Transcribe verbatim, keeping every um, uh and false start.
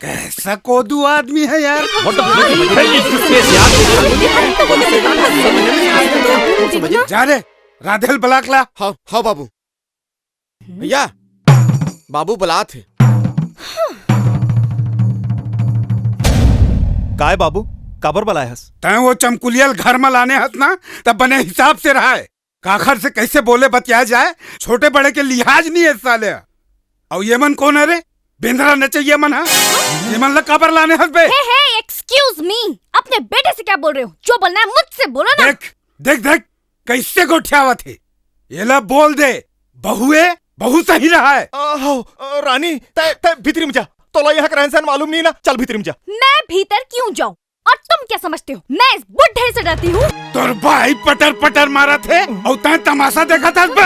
कैसा कोदू आदमी है यार। जा रे, राधेल बलाक ला। हाँ, हाँ बाबू। भैया, बाबू बलात हे। काय बाबू, काबर बलाय हस? तैं वो चमकुलियल घर में लाने हस ना, तब बने हिसाब से रहा है। काखर से कैसे बोले बतिया जाए, छोटे बड़े के लिहाज नहीं है साले। अउ ये मन कौन है रे? बेंदरा नचैया मन हा? ये मन ला काबर लाने हस बे? हे, हे, excuse me, अपने बेटे से क्या बोल रहे हो? जो बोलना है मुझसे बोलो ना। देख, देख, देख, कैसे गोठियावत हे। ये ला बोल दे, बहुए, बहू सही रहा है। आ, हो, आ, रानी, तै, तै भीतरी में जा। तोला यहाँ का रहन सहन मालूम नहीं ना, चल भीतरी में जा। मैं भीतर क्यों जाऊँ? और तुम क्या समझते हो, मैं इस बुढ़े से डरती हूँ? तोर भाई पटर पटर मारत हे, और तैं तमाशा देखत हस बे।